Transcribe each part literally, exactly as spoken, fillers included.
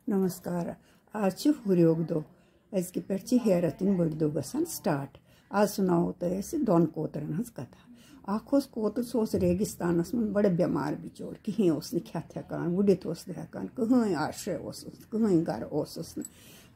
نمسکار۔ آز چھِ ہُریوک دۄہ۔ أزکہِ پٮ۪ٹھ چھِ ہیرتھ دِنۍ بٔڑۍ دۄہ گژھان سٹارٹ۔ آز سُناوو تۄہہِ أسۍ دۄن کوترن ہٕنٛز کتھا۔ اکھ اوس کوتُر، سُہ اوس ریگستانس منٛز بڑٕ بٮ۪مار بِچور، کِہیٖنۍ اوس نہٕ کھٮ۪تھ ہٮ۪کان، وُڈِتھ اوس نہٕ ہٮ۪کان، کٕہٕنۍ آشرے اوسُس نہٕ، کٕہٕنۍ گرٕ اوسُس نہٕ۔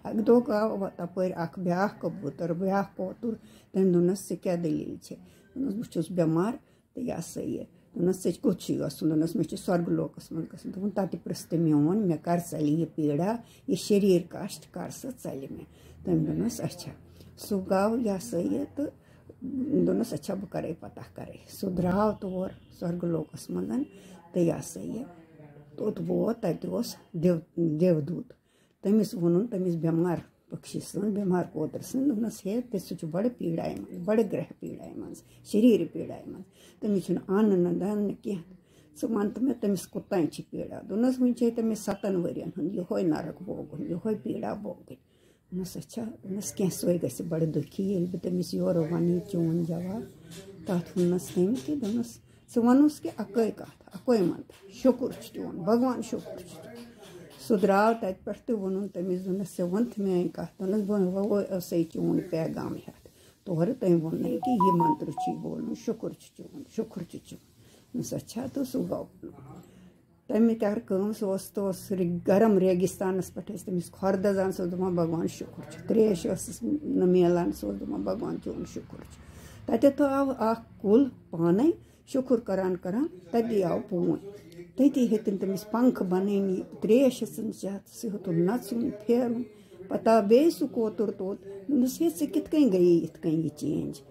اکہِ دۄہ گاو تپٲرۍ اکھ بیٛاکھ کبوتر، بیٛاکھ کوتُر۔ تٔمۍ دوٚپنس، "ژےٚ کیٛاہ دٔلیٖل چھے؟" دوٚپنس، "بہٕ چھُس بٮ۪مار۔" تہٕ یہِ ہسا یہِ، دوٚپنس، "ژےٚ کوٚت چھُے گژھُن؟" دوٚپنس، "مےٚ چھُ سۄرگہٕ لوکس منٛز گژھُن۔" دوٚپُن، "تتہِ پرٛژھ تہٕ میون، مےٚ کر ژلہِ یہِ پیٖڑا، یہِ شریٖر کشٹ کر سا ژلہِ مےٚ۔" تٔمۍ دوٚپنس، "اچھا۔" سُہ گوٚو یہِ ہسا یہِ تہٕ دوٚپنس، "اچھا، بہٕ کرے پتہ کرے۔" سُہ درٛاو تور سۄرگہٕ لوکس منٛز تہٕ یہِ ہسا یہِ توٚت ووت، تتہِ اوس دیو-، دیودوٗت۔ تٔمِس ووٚنُن تٔمِس بٮ۪مار پٔکشی سٕنٛز، بٮ۪مار کوترٕ سٕنٛز، دوٚپنس، "ہے، تٔمِس چھُ بڑٕ پیٖڑایہِ منٛز، بڑٕ گرٛہ پیٖڑایہِ منٛز، شریٖرٕ پیٖڑایہِ منٛز۔ تٔمِس چھُنہٕ اَننہٕ نہٕ دَنہٕ نہٕ کینٛہہ۔ ژٕ وَن تہٕ مےٚ، تٔمِس کوٚتام چھِ پیٖڑا؟" دوٚپنس، "وُنہِ چھے تٔمِس ستن ؤرین ہُنٛد یِہوے نرک بوگُن، یِہوے پیٖڑا بوگُن۔" دوٚپنس، "اچھا۔" دوٚپنس، "کینٛہہ سوے گژھِ بڑٕ دُکھی، ییٚلہِ بہٕ تٔمِس یورٕ وَنہٕ یہِ چون جواب۔" تَتھ ووٚننس تٔمۍ کہِ، دوٚپنس، ژٕ وَنُس کہِ اَکٲے کَتھ، اَکٲے منتر، شُکُر چھُ چون، بھگوان شُکُر چھُ چون۔ سُہ درٛاو تَتہِ پٮ۪ٹھ تہٕ ووٚنُن تٔمِس، دوٚپنَس، "ژےٚ ووٚنتھ میٛٲنۍ کَتھ؟" دوٚپنَس، "بہٕ وَ-، وَ-، ٲسَے چون پیغام ہٮ۪تھ تورٕ، تٔمۍ ووٚنُے کہِ یہِ منتر چھُے بولُن، شُکُر چھُ چون، شُکُر چھُ چون۔" دوٚپنَس، "اچھا۔" تہٕ سُہ گوٚو۔ تٔمۍ کٔر کٲم، سُہ اوس، سُہ اوس رِ-، گرم ریگِستانَس پٮ۪ٹھ ٲسۍ تٔمِس کھۄر دَزان، سُہ اوس دَپان، "بھگوان شُکُر چھُ۔" ترٛیش ٲسٕس نہٕ میلان، سُہ اوس دَپان، "بھگوان چون شُکُر چھُ۔" تَتٮ۪تھ آو اَکھ کُل پانَے، شُکُر کران کران تَتی آو پوٗنۍ۔ تٔتی ہیٚتِن تٔمِس پنکھٕ بَنٲوِنۍ، ترٛیش ہیٚژٕن چٮ۪تھ، سُہ ہیوٚتُن نَژُن، پھیرُن۔ پَتہٕ آو بیٚیہِ سُہ کوتُر توت، دوٚپنَس، "ہے، ژٕ کِتھ کٔنۍ گٔیے یِتھ کٔنۍ یہِ چینج؟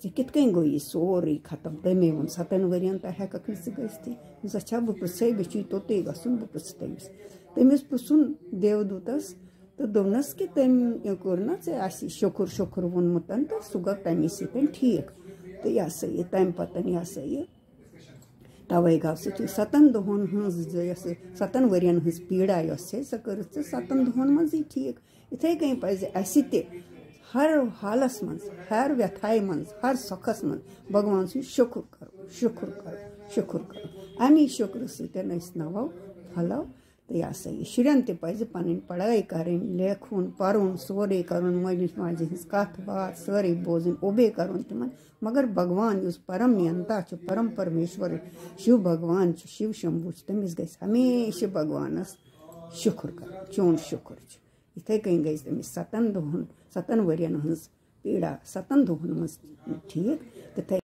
ژےٚ کِتھ کٔنۍ گوٚو یہِ سورُے ختم؟" تٔمۍ ووٚن، "سَتَن ؤرِین تہِ ہٮ۪کَکھ نہٕ ژٕ گٔژھتھٕے۔" دوٚپنَس، "اچھا، بہٕ پِرٛژھَے، مےٚ چھُے توٚتُے گژھُن، بہٕ پِرٛژھٕ تٔمِس۔" تٔمِس پِرٛژھُن دیودوٗتَس، تہٕ دوٚپنَس کہِ تٔمۍ کوٚر نہ ژےٚ اَسہِ شُکُر شُکُر ووٚنمُت تہٕ سُہ گوٚو تَمی سۭتۍ ٹھیٖک۔ تہٕ یہِ ہسا یہِ تَمہِ پَتہٕ یہِ ہسا یہِ تَوَے گوٚو سُہ ٹھیٖک۔ سَتَن دۄہَن ہٕنٛز یۄس ستَن ؤرِین ہٕنٛز پیٖڑا یۄس چھے، سۄ کٔرٕتھ ژٕ سَتَن دۄہَن منٛزٕے ٹھیٖک۔ یِتھَے کٔنۍ پَزِ اَسہِ تہِ ہر حالَس منٛز، ہر وٮ۪تھایہِ منٛز، ہر سۄکھَس منٛز بھگوان سُنٛد شُکُر کَرُن، شُکُر کَرُن، شُکُر کَرُن۔ اَمی شُکرٕ سۭتۍ أسۍ نَوَو پھلو۔ تہٕ یہِ ہسا یہِ شُرٮ۪ن تہِ پَزِ پَنٕنۍ پڑھٲے کَرٕنۍ، لیکھُن، پَرُن، سورُے کَرُن، مٲلِس ماجہِ ہٕنٛز کَتھ باتھ سٲرٕے بوزٕنۍ، obey کَرُن تِمَن۔ مگر بھگوان یُس پرم نِیَنتا چھُ، پرم پرمیشور، شِو بھگوان چھُ، شِو شمبھوٗ چھُ، تٔمِس گژھِ ہمیشہِ بھگوانَس شُکُر کَرُن، چون شُکُر چھُ۔ یِتھَے کٔنۍ گژھِ تٔمِس سَتَن دۄہَن، سَتَن ؤرِین ہٕنٛز پیٖڑا سَتَن دۄہَن منٛز ٹھیٖک۔ تِتھَے